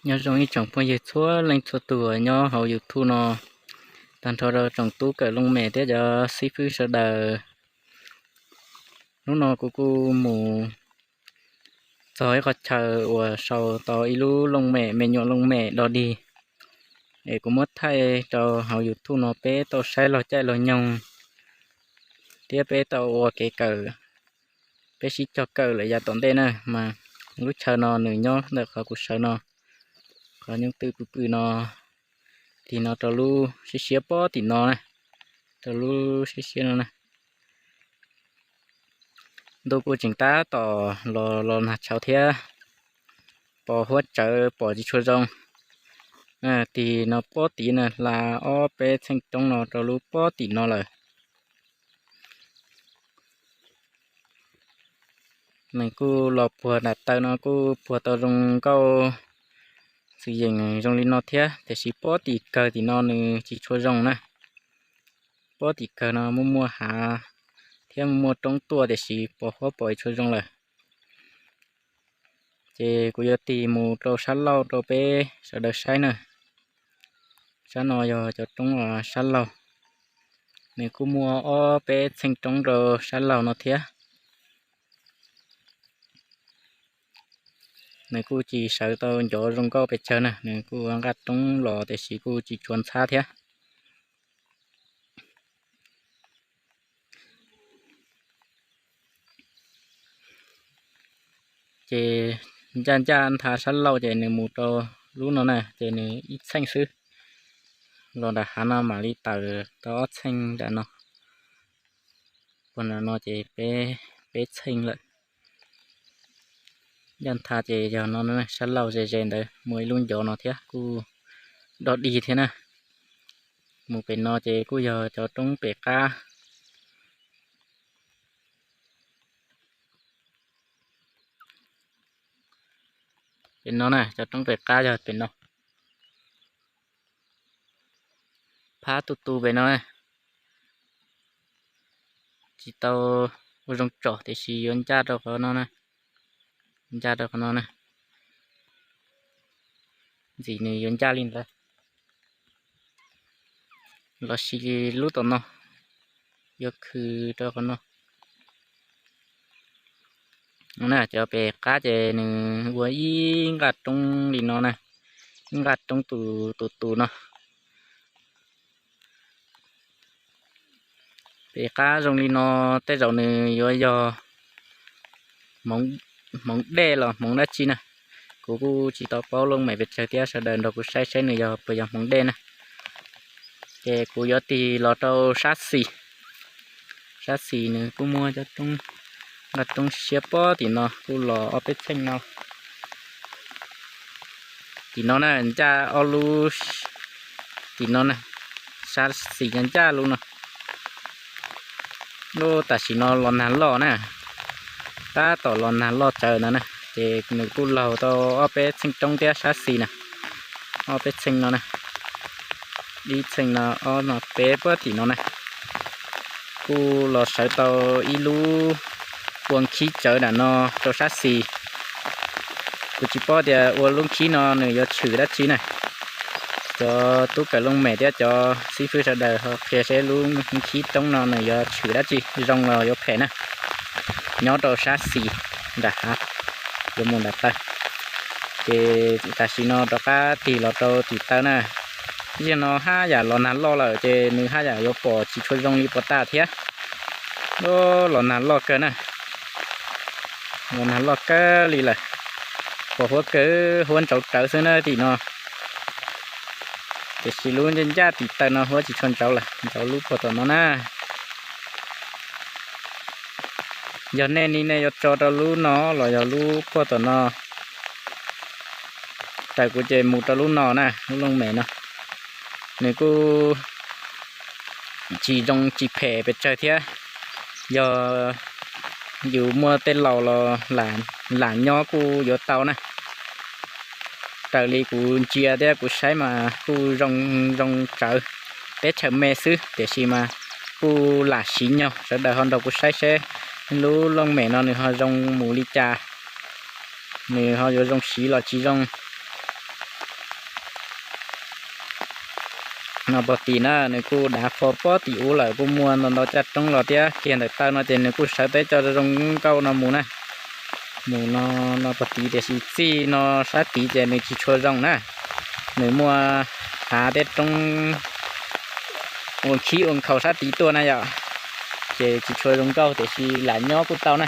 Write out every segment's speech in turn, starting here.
Nyob zoo ib tsoom phooj ywg txhua leej txhua tus nyob hauv YouTube no, tag nrho rau tsoom tub kawm looj mem thiab cov xib fwb sawv daws. Hnub no kuv kuj mus txog ib qhov chaw uas sau tau ib lub looj mem, me nyuam looj mem dog dig, es kuv muab thaij rau hauv YouTube no peb tau saib laug caij laug nyoog thiab peb tau ua kev kawm, peb sib cog kawm lawm yav tom ntej na. Mas lub chaw no nws nyob ntawm qhov kuv sawv no, qhov nyooj twm pw pw no, tig no rau lub siab siab pob tim no na, rau lub siab siab no na. Ntuj kuj tseem tab tom los los nag tshauv thiab, pos huab tsawv pom tsis tshua zoo. Tig no pob tid na, hla ob peb txheej roob no rau lub pob tim no lawm. Nws kuj los puag nram taw no kuj puag tau zoo nkauj txwm yeem zoo li no thiab, tiam sis pob tim kawg tim no nws tsis tshua zoo na. Pob tim kawg no muaj muaj hav thiab muaj muaj roob tuaj, tiam sis pos huab pom tsis tshua zoo lawm. Ces kuv yuav tig mus rau sab laug rau peb sawv daws saib na. Sab no yog cov roob sab laug, nws kuj muaj ob peb txheej roob rau sab laug no thiab. Nws kuj tsis sawv tau ncov zoo nkauj pes tsawg na, nws kuj nqaj roob los tiam sis kuj tsis tshua ntxhab thiab. Ces ncaj ncaj ntha sab laug ces nws mus rau lub no na, ces nws ib txheej xwb. Los nram hav no mam li tawm tau ob txheej nram no. Puag nram no ces peb txheej lawm. Ncaj ntha ces yog no, sab laug ze ze ntawd muaj ib lub ncov no thiab kuj dog dig thiab na. Mus pem no ces kuj yog cov roob pem qab. Pem no na, cov roob pem qab yog pem no. Phab tu tu pem no, tsis tau ua zoo tsom tiam sis yuav ncaj rau qhov no na, ncaj rau qhov no na. Ntxim nws yuav ncaj li ntawd. Los sis lub tom no, yuav khwv rau qhov no. Cov pem qab ces nws ua ib nqaj roob li no na, ib nqaj roob tus tus tus no. Pem qab zoo li no, tej zaum nws yuav yog hmoov dej los hmoov dab tsi na. Kuv kuj tsis tau paub looj mem pes tsawg thiab, sawv daws nrog kuv saib saib nws yog puas yog hmoov dej na. Ces kuv yuav tig los rau sab xis. Sab xis nws kuj muaj cov nqaj roob siab pob tim no kuj los ob peb txheej no. Tim no na, ncaj ob lub tim no na, sab xis ncaj ncaj lub no. Lub tam sim no los nag loj na, tab tom los nag loj tsawv no na, ces nws kuj laug tau ob peb txheej roob thiab sab xis na, ob peb txheej no na, ib txheej no, ob no, peb puag tim no na. Kuj los sawv tau ib lub ua nkhib tsawv nram no rau sab xis. Kuv tsis paub tias ua lub nkhib no nws yuav tshwm dab tsi na. Cov tub kawm looj mem thiab cov xib fwb sawv daws ho qhia seb lub nkhib roob no nws yuav tshwm dab tsi, zoo los yuav phem na. Nyob rau sab xis nram hav, yuav mus nram taw. Ces tam sim no rov qab tig los rau tim taw na. Yog no haj yam los nag loj lawm ces nws haj yam yuav pom tsis tshua zoo li puas tas thiab. Los nag loj kawg na, los nag loj kawg li lawm. Pos huab kawg, huab ntsauv rawv xwb na tim no. Tiam sis lub ncaj ncaj tim taw no huab tsis tshua ntsauv lawm, ntsauv lub puag tom no na. Yog nej ne nej yuav tso rau lub no los yog lub puag tom no? Raws kuv ces mus rau lub no na, lub looj mem no. Nws kuj tsis zoo tsis phem pes tsawg thiab. Yog yus muaj tej laus los lam nyob kuj yuav tau na. Raws li kuv ntsia thiab kuv saib mas kuj zoo, zoo tsawv, teb chaws me xwb tiam sis mas kuj lam siv nyog. Sawv daws ho nrog kuv saib seb lub looj mem no nws ho zoo mus li cas, nws ho yuav zoo siv los tsis zoo. No pog tim na nws kuj dav qhua pob tim ub lawm, kuj muaj ntau ntau caj roob los thiab. Kiag ntawm taw no ces nws kuj sawv teb coj zoo nkauj no mus na. Mus no, no pog tim tiam sis txij no sab tid ces nws tsis tshua zoo na. Nws muaj hav thiab roob ua khib ua nkhaus sab tid tuaj na yom, ces tsis tshua zoo nkauj tiam sis lam nyob kuj tau na.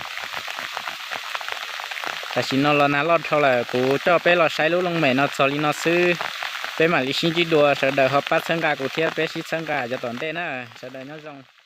Tam sim no los nag loj dhau lawm, kuv coj peb los saib lub looj mem no txog li no xwb. Peb mam li sib ntsib dua, sawv daws ho pab txhawb nqa kuv thiab peb sib txhawb nqa cov tom ntej na. Sawv daws nyob zoo.